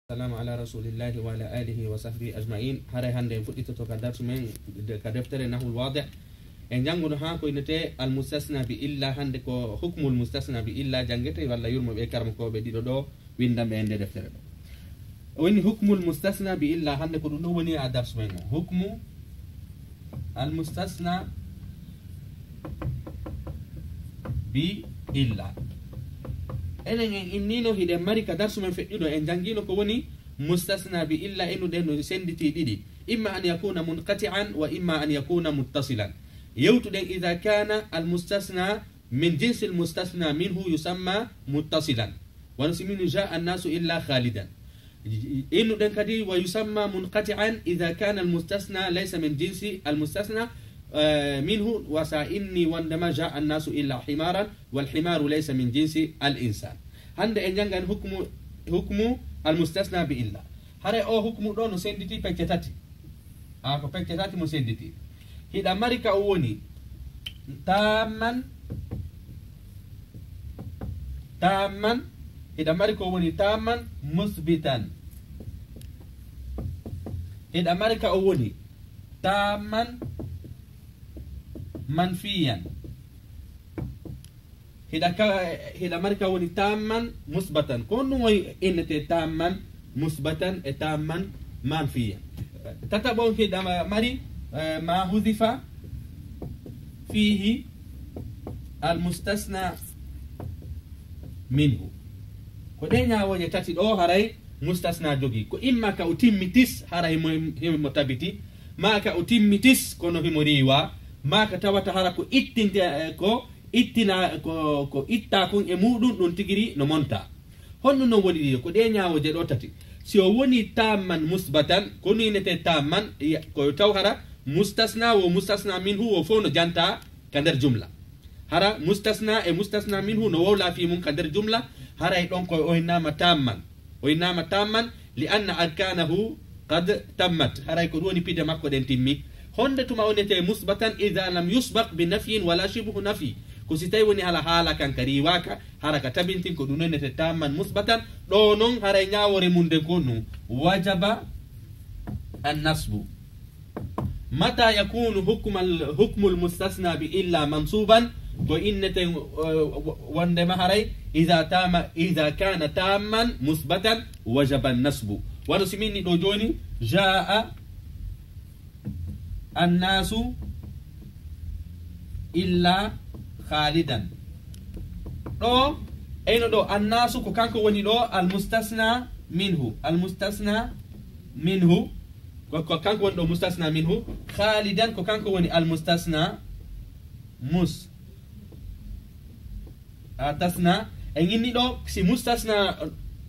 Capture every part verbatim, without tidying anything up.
والسلام على رسول الله وعلى آله وصحبه أجمعين. Haray hannde en fuɗɗitoto ka darsu men de-, ka deftere Nahwul Waadih. En jannguno haa ko innetee al mustasna bi illa, hannde ko hukmul mustasna bi illa janngete, walla yurmo ɓe karamokooɓe ɗiɗo ɗo winndanɓe en nde deftere ɗo. O woni hukmul mustasna bi illa, hannde ko ɗum ɗo woni a darsu men o. Hukmu al mustasna bi illa. Enen en innino hiɗen mari ka darsu men feƴƴuɗo, en janngino ko woni mustasna bi illa, ennuɗen no senditii ɗiɗi. Imma an yakuna munqati'an wa imma an yakuna muttasilan. Yewtuɗen idha kana al mustasna min jinsi al mustasna minhu yusamma muttasilan. Wano si min jaa annasu illa khalidan. Innuɗen kadi, wa yusamma munqati'an idha kana al mustasna laysa min jinsi al mustasna, eh, minhu, wa sa inni wondema jaa annasu illa himaran, wal himaru laysa min jinsi al insan. Hannde en janngan hukmu, hukmu al mustasna bi illa. Hare o hukmu ɗo no senditi pecce tati. A ko pecce tati mo senditi. Hiɗa mari ka o woni tamman, tamman, hiɗa mari ko woni tamman musbitan. Hiɗa mari ka o woni tamman manfiyan. Hiɗa ka, hiɗa mari ka woni tamman musbatan. Ko honɗum woni innete tamman musbatan e tamman manfiyan? Tataɓo on hiɗa ma-, mari, eh, ma huzifa fihi al mustasna minhu. Ko ɗe ñaawooje tati ɗo haray mustasna jogi. Ko imma ka o timmi tis, haray mo, himo tabiti, maa ka o timmi tis, kono himo riiwa, maa ka tawata hara ko ittinte, eh, ko ittina, ko, ko itta kon e muɗum, ɗum tigiri no monta. Honɗum non woni ɗiɗo? Ko ɗe ñaawooje ɗo tati. Si o woni tamman musbatan, ko ni innete tamman, ya-, ko taw hara mustasna wo mustasna minhu wo fof no janta ka nder jumla. Hara mustasna e mustasna minhu no wowla fii mun ka nder jumla, haray ɗon ko o innama tamman. O innama tamman li anna arkanahu qad tammat. Haray ko ɗum woni pide makko ɗen timmi. Honde tuma o innete musbatan? Idha lam yusbaq bi nafyin wala shibhu nafyi. Ko si tawi woni hala haala kan ka riiwaaka, hara ka tabintin, ko ɗum innete tamman musbatan. Ɗo non haray ñaawore mun nden ko ɗum. Wajaba an nasbu. Mata yakunu hukmal, hukmul mustasna bi illa mansuban? Ko inneten, eh, wo-, wondema haray, idha tama, idha kana tamman musbatan, wajaba nasbu. Wano si min ni ɗo jooni, jaa annasu illa khalidan. Ɗo, eyno ɗo, annasu ko kanko woni ɗo, al mustasna minhu. Al mustasna minhu. Ko, ko kanko woni ɗo mustasna minhu. Khalidan ko kanko woni al mustasna mus-, a, tasna. En inni ɗo, si mustasna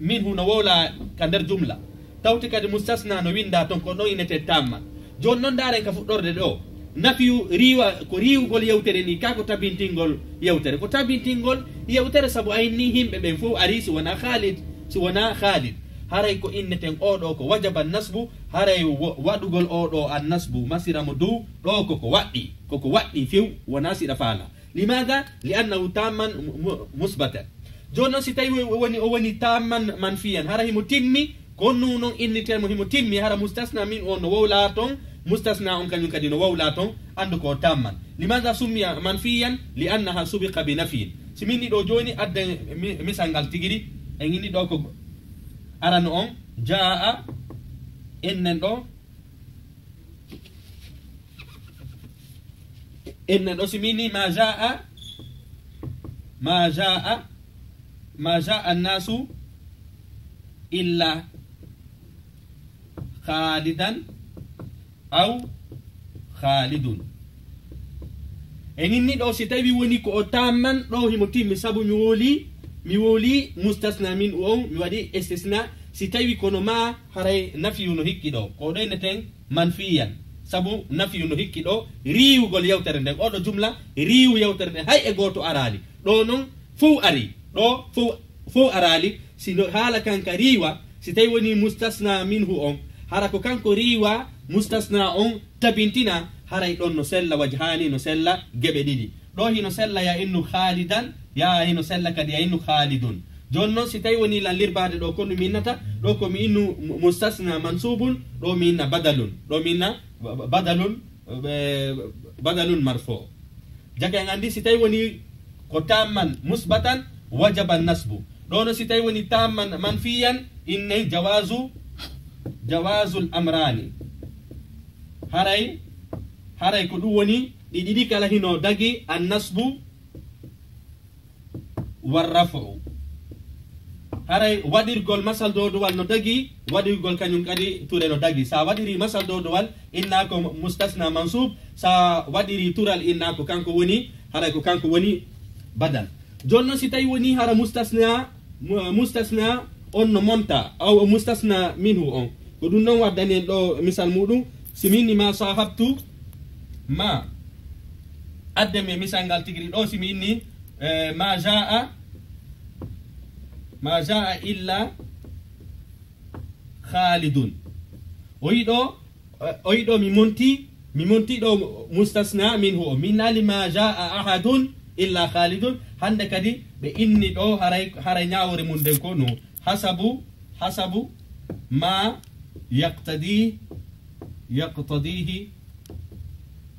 minhu no wowla ka nder jumla, tawti kadi mustasna no winda ton, ko ɗon innete tamman. Jooni non ndaaren ka fuɗɗorde ɗo. Nafiyu riiwa, ko riiwugol yewtere ni, ka ko tabintingol yewtere. Ko tabintingol yewtere sabu a inni himɓe ɓen fof ari si wona Khalid, si wona Khalid. Haray ko inneten o ɗo ko wajaba nasbu, haray wo-, waɗugol o ɗo an nasbu, masira mo dow, ɗo ko ko waɗɗi, ko ko waɗɗi few, wona siɗa faala. Limaada? Li annahu tamman mu-, mu-, musbatan. Jooni non si tawi wo-, woni, o woni tamman manfiyan, hara himo timmi, ko honɗum non inneten mo himo timmi, hara mustasna min on no wowla ton, mustasna on kañum kadi no wowla ton, anndu ko tamman. Limaada summiya manfiyan? Li annaha subiqa bi nafyin. Si min ni ɗo jooni adden mi-, misal ngal tigiri, en inni ɗo ko arano on, jaa, ennen ɗo, Ennen ɗo si min ni, ma jaa, ma jaa, ma jaa annasu illa khalidan aw khalidun. En inni ɗo si tawi woni ko o tamman ɗo himo timmi, sabu mi wowli, mi wowli mustasna min on, mi waɗi istisna. Si tawi kono ma haray nafiyu no hikki ɗo, ko ɗo inneten manfiyan, sabu nafiyu no hikki ɗo riiwugol yewtere nden. Oɗo jumla riiwu yewtere nden, hay e gooto araali. Ɗo non fow ari, ɗo fow, fow araali. Si no haala kan ka riiwa, si tawi woni mustasna minhu on, hara ko kanko riiwa mustasna on tabintina, haray ɗon no sella wajhaani, no sella geɓe ɗiɗi. Ɗo hino sella ya innu khalidan, ya hino sella kadi ya innu khalidun. Jooni non, si tawi wonii lan lirbaade ɗoo, ko honɗun mi innata? Ɗoo ko mi innu mu-, mustasna mansubun, ɗoo mi inna badalun, ɗoo mi inna ba-, ba-, badalun, eh, badalun marfu. Jaka en anndi, si tawi wonii ko tamman musbatan, wajaba nasbu. Ɗoo no si tawi wonii tamman manfiyan, innay jawazu, jawazul amrani. Haray, haray ko ɗun woni, ɗi ɗiɗi kala hino dagi, an nasbu, war raf'u. Haray waɗirgol masal dowdowal no dagi, waɗirgol kañun kadi ture no dagi. Sa waɗiri masal dowdowal, inna ko mustasna mansub, sa waɗiri tural, inna ko kanko woni, haray ko kanko woni badal. Jooni non, si tawi wonii hara mustasna, mu-, mustasna on no monta, aw mustasna minhu on, ko ɗun non waddani en ɗoo misal muɗum. Si mi inni ma sahabtu, ma, adde mi misal ngal tigiri ɗoo, si mi inni, eh, ma jaa, ma jaa illa Khalidun. O yiɗo, o yiɗo mi monti, mi monti ɗoo mustasna minhu o. Min naali ma jaa ahadun illa Khalidun. Hande kadi ɓe inni ɗoo haray, haray ñaawoore mun nden ko no hasabu, hasabu ma yaqtadi, yaqtadihi,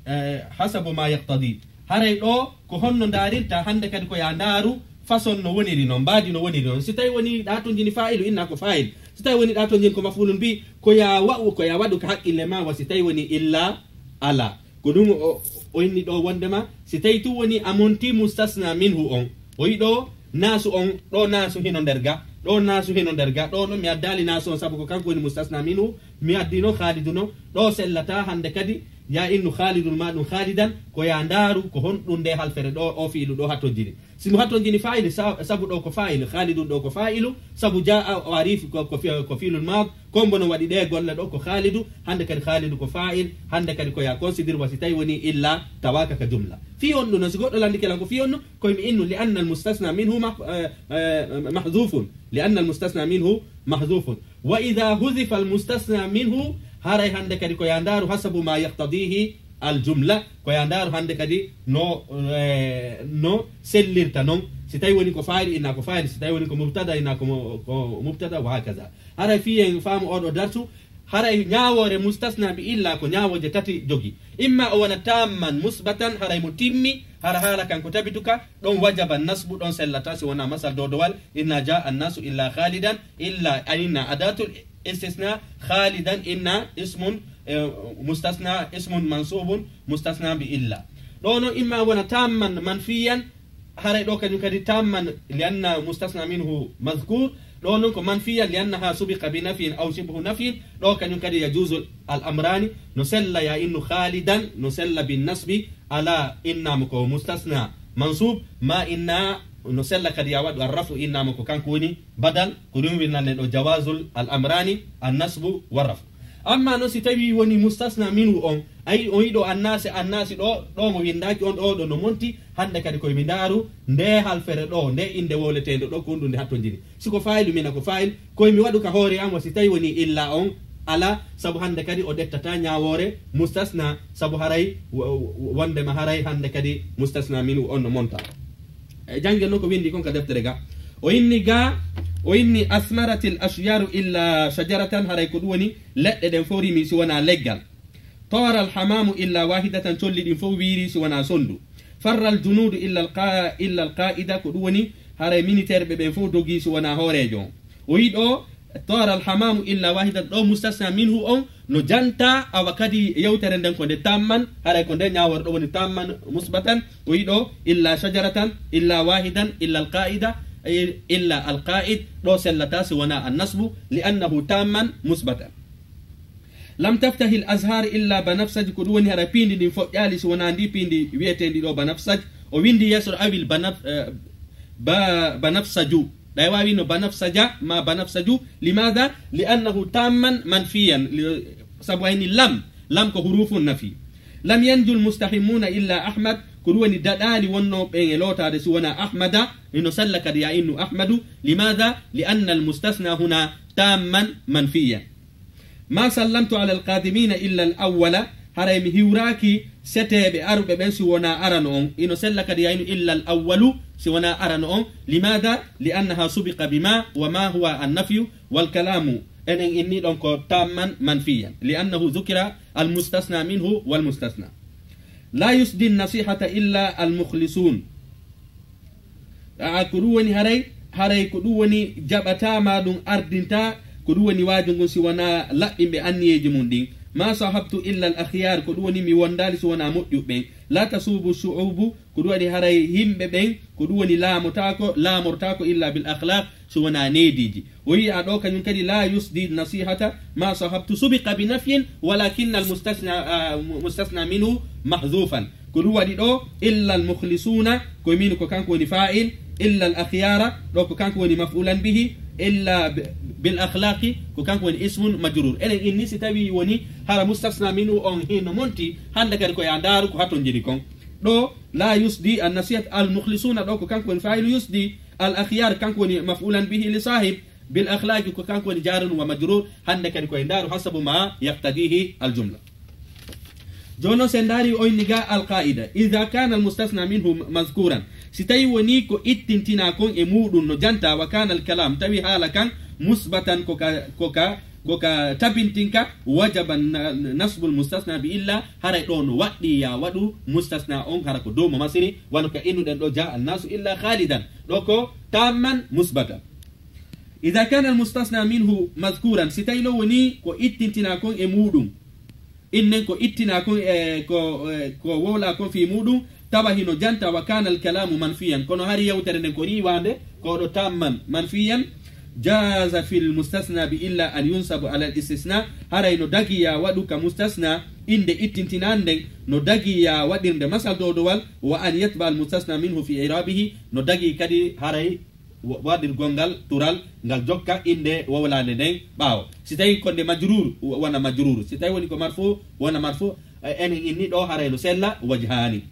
eh, hasabu ma yaqtadi. Haray ɗoo ko honno ndaarirta? Hande kadi ko yo a ndaaru façon no woniri non, mbaadi no woniri non. Si tawi wonii ɗa tonjini faa'ilu, inna ko faa'il. Si tawi wonii ɗa tonjini ko maf'ulun bi, ko yo a wa'u, ko yo a waɗu ka haqqille maa wa si tawi wonii illa ala. Ko ɗun o, o inni ɗoo wondema, si tawi tun wonii a monti mustasna minhu on, o yiɗo naasu on, ɗoo naasu hino nder ga, ɗoo naasu hino nder ga, ɗoo non mi addaali naasu on sabu ko kanko woni mustasna minhu, mi addi non Khaalidu non, ɗoo sellataa hande kadi, yo a innu Khaalidun maa ɗun Khaalidan, ko yo a ndaaru ko honɗun ndee halfere ɗoo, oo fi'ilu ɗoo hatonjini. Si no hatonjini faa'il, sa-, sabu ɗoo ko faa'il, Khaalidun ɗoo ko faa'ilu, sabu jaa'a o ari ko, ko fi-, ko fi'lul maad, ko mbo no waɗi ɗee golle ɗoo ko Khaalidu, hande kadi Khaalidu ko faa'il, hande kadi ko yo a considérer wa si tawi wonii illa tawaaka ka jumla. Fii honɗun non, si goɗɗo landike lan ko fii honɗun, ko mi innu li anna al mustasna minhu mah-, eh, eh, mahzufun, li anna al mustasna minhu mahzufun. Wa idha huzifa al mustasna minhu, haray hande kadi ko yo a ndaaru hasabu ma yaqtadihi al jumla, ko yo a ndaaru hande kadi no, eh, no sellirta non. Si tawi woni ko faa'il, inna ko faa'il. Si tawi woni ko mubtada, inna ko mo-, ko mubtada, wa hakaza. Haray fii en faamu oo ɗoo darsu, haray ñaawoore mustasna bi illa ko ñaawooje tati jogii. Imma o wona tamman musbatan, haray mo timmi, hara haala kan ko tabituka, ɗon wajaba nasbu, ɗon sellataa si wonaa masal dowdowal, inna jaa annasu illa Khaalidan, illa a inna adatul istisna, Khaalidan inna ismun, eh, mustasna, ismun mansubun, mustasna bi illa. Ɗoo non imma wona tamman manfiyan, haray ɗoo kañun kadi tamman li anna mustasna minhu mazkur, ɗoo non ko manfiyan li annaha subiqa bi nafyin aw shibhu nafyin, ɗoo kañun kadi yajuzu al amrani, no sella yo a innu Khaalidan, no sella bin nasbi, ala inna mo ko mustasna mansub, ma inna no sella kadi yo a waɗu ar rafu inna mo ko kanko woni badal, ko ɗun winnanɗen ɗoo jawazul al amrani, an nasbu wa rafu. Amma non si tawi woni mustasna minhu on, ayi on yiɗo annasi, annasi ɗoo, ɗoo mo winndaaki on ɗoo, ɗoo no monti, hande kadi koy mi ndaaru, ndee halfere ɗoo, ndee innde wowleteende ɗoo, ko honɗun nde hatonjini. Si ko faa'ilu, mina ko faa'il, koy mi waɗu ka hoore an, wa si tawi woni illa on, ala, sabu hande kadi o ƴettataa ñaawoore mustasna, sabu haray, wo-, wo-, wondema haray hande kadi mustasna minhu on no monta. E, janngen non ko winndi kon ka deftere ga. O inni ga, o inni, "Asmaratil ashjaru illa shajaratan", haray ko ɗun woni leɗɗe ɗen fow rimii si wonaa leggal. "Tara al hamamu illa wahidatan", colli ɗin fow wiirii si wonaa sondu. "Farra al junudu illa al qa-, illa al qa'ida", ko ɗun woni haray miniteerɓe ɓen fow dogii si wonaa hooreejo on. O wi'i ɗoo, "Tara al hamamu illa wahidatan", ɗoo mustasna minhu on no jantaa, awa kadi yewtere nden ko nde tamman, haray ko nde ñaawoore ɗoo woni tamman musbatan. O wi'i ɗoo, "Illa shajaratan, illa wahidan, illa al qa'ida, eh, illa al qa'id", ɗoo sellataa si wonaa an nasbu, li annahu tamman musbatan. "Lam taftahil azhar illa banafsaj", ko ɗun woni hara piindi ndin foƴƴaali si wonaa ndii piindi wi'eteendi ɗoo banafsaj. O winndi yeeso ɗoo awil banaf-, eh, ba-, banafsaju. Ɗay waawi no banafsaja, ma banafsaju. Limaada? Li annahu tamman manfiyan. Li-, sabu ayni lam. Lam ko hurufun nafi. "Lam yanjul mustahimmuna illa Ahmad", ko ɗun woni daɗaali wonnoo ɓen e lootaade si wonaa Ahmada. Hino sella kadi yo a innu Ahmadu. Limaada? Li anna al mustasna huna tamman manfiyan. "Ma sallamtu ala alqadimina illa al awwala", haray mi hiwraaki Seteeɓe aruɓe ɓen si wonaa arano on, ino sella kadi yaynu illa al awwalu, si wonaa arano on. Limaada? Li annaha subiqa bima, wa ma huwa an nafyu wal kalaamu. Enen inni ɗon ko tamman manfiyan. Li annahu zukira al mustasna minhu wal mustasna. La yusdi nasihata illa al mukhlisun. Aa, ko ɗum woni haray, haray ko ɗum woni jaɓataa maa ɗum ardintaa, ko ɗum woni waaju ngun si wonaa laɓɓinɓe anniyeeji mum ɗin. Ma sahabtu illa al akhyar, ko ɗum woni mi wondaali si wonaa moƴƴuɓe ɓen. La tasubu shu'ubu, ko ɗum waɗi haray yimɓe ɓen, ko ɗum woni laamotaako, laamortaako illa bil akhlaq, si wonaa neediiji. O wi'i a ɗoo kañum kadi, la yusdi nasihata ma sahabtu subiqa bi nafyin, walakinna al mustasna, ah, mustasna minhu mahzufan. Ko ɗum waɗi ɗoo, illa al mukhlisuna, ko min ko kanko woni fa'il, illa al akhyara, ɗoo ko kanko woni maf'ulan bihi, illa bi-, bil akhlaqi, ko kanko woni ismun majrur. Enen inni si tawi woni hara mustasna minhu on hino monti, hande kadi ko ya ndaaru ko haton jeni kon. Ɗoo, la yusdi an nasihat al mukhlisuna, ɗoo ko kanko woni fa'il yusdi, al akhyar kanko woni maf'ulan bihi li sahib, bil akhlaqi ko kanko woni jarun wa majrur, hande kadi koye ndaaru hasabu ma yaqtadihi al jumla. Jooni non, si en ndaari o inni ga al qaida, idha kana al mustasna minhu mazkuran, si tawi woni ko ittintina kon e muɗum no janta, wa kana al kalam, tawi haala kan musbatan ko ka, ko ka, ko ka tabintinka, wajaba na-, nasbul mustasna bi illa, haray ɗoo no waɗɗi ya waɗu mustasna on hara ko dow mo masiri, wano ka innuɗen ɗoo, jaa annasu illa khalidan, ɗoo ko tamman musbatan. Idha kana al mustasna minhu mazkuran, si tawi non woni ko ittintina kon e muɗum, innen ko ittina kon e ko, e ko wowla kon fii muɗum, tawa hino janta wa kana al kalamu manfiyan, kono hari yewtere nden ko riiwande, ko ɗoo tamman manfiyan, jaza fil mustasna bi illa an yunsabu ala al istisna, haray no dagi ya waɗu ka mustasna innde ittintinande nden, no dagi ya waɗirnde masal dowdowal, wa an yatba al mustasna minhu fi i'rabihi, no dagi kadi haray wa-, waɗirgol ngal tural, ngal jokka innde wowlaande nden ɓaawo. Si tawi ko nde majrur, wa-, wona majrur. Si tawi woni ko marfu, wona marfu. E, enen inni ɗoo haray no sella wajhani.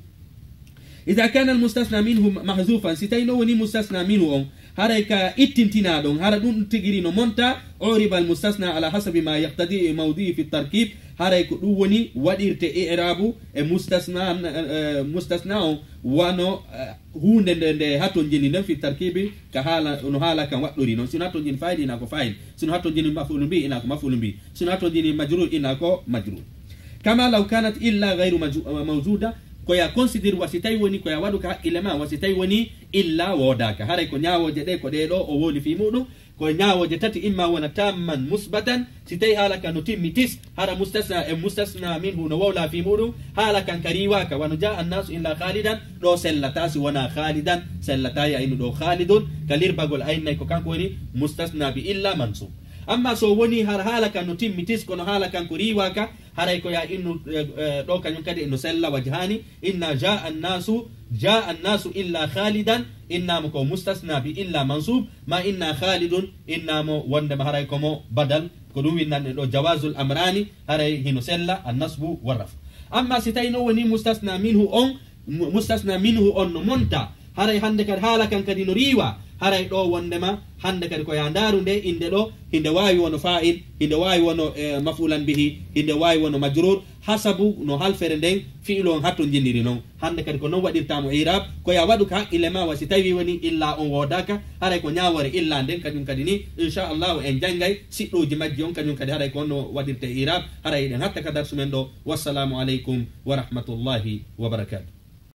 Idha kana al mustasna minhu mahzufan, si tawi non woni mustasna minhu on, haray ka ittintina ɗon, hara ɗum tigi ri no monta, uriba al mustasna ala hasabi ma yaqtadi mawdi'i fi tarkib, haray ko ɗum woni waɗirte i'rabu e mustasna, e, mustasna on wano, e, huunde nde, nde hatonjini nden fi tarkibi ka haala, no haala kan waɗɗori non. Si no hatonjini fa'il, ina ko fa'il. Si no hatonjini maf'ulun bihi, ina ko maf'ulun bihi. Si no hatonjini majrur, ina ko majrur. Kama law kanat illa ghayru maju-, mawjuda, ko ya considère wa si tawi woni, ko ya waɗu ka haqqille ma, wa si tawi woni illa woodaaka. Haray ko ñaawooje ɗe, ko ɗe ɗoo o wowli fii muɗum, ko ñaawooje tati, imma wona tamman musbatan, si tawi haala kan no timmi tis, hara mustasna e mustasna minhu no wowla fii muɗum, haala kan ka riiwaaka, wano jaa annasu illa khalidan, ɗoo sellataa si wonaa khalidan, sellataa ya innu ɗoo khalidun, ka lirbagol a innay ko kanko woni mustasna bi illa mansub. Amma so woni har haala kan no timmi tis, kono haala kan ko riiwaaka, haray ko ya innu, eh, eh, ɗoo kañum kadi no sella wajhani, inna jaa annasu, jaa annasu illa khalidan, inna mo ko mustasna bi illa mansub, ma inna khalidun, inna mo wonde ma haray ko mo badal, ko ɗum winnanɗen ɗoo jawazul amrani, haray hino sella an nasbu wa raf. Amma si tawi non woni mustasna minhu on, mu-, mustasna minhu on no monta, haray hande kadi haala kan kadi no riiwa, haray ɗoo wondema hande kadi ko ya ndaaru nde innde ɗoo, hinde waawi wono fa'il, hinde waawi wono, eh, maf'ulan bihi, hinde waawi wono majrur, hasabu no halfere nden fi'lu on hatonjiniri non. Hande kadi ko non waɗirta mo i'rab, ko ya waɗu ka haqqille ma wa si tawi woni illa on woodaaka, haray ko ñaawoore illa nden kañum kadi ni, insha Allahu en janngay siɗɗooji majji on kañum kadi haray ko on no waɗirte i'rab, haray eɗen hatta ka darsu men ɗoo. Wassalamu aleykum wa rahmatullahi wa barakatuh.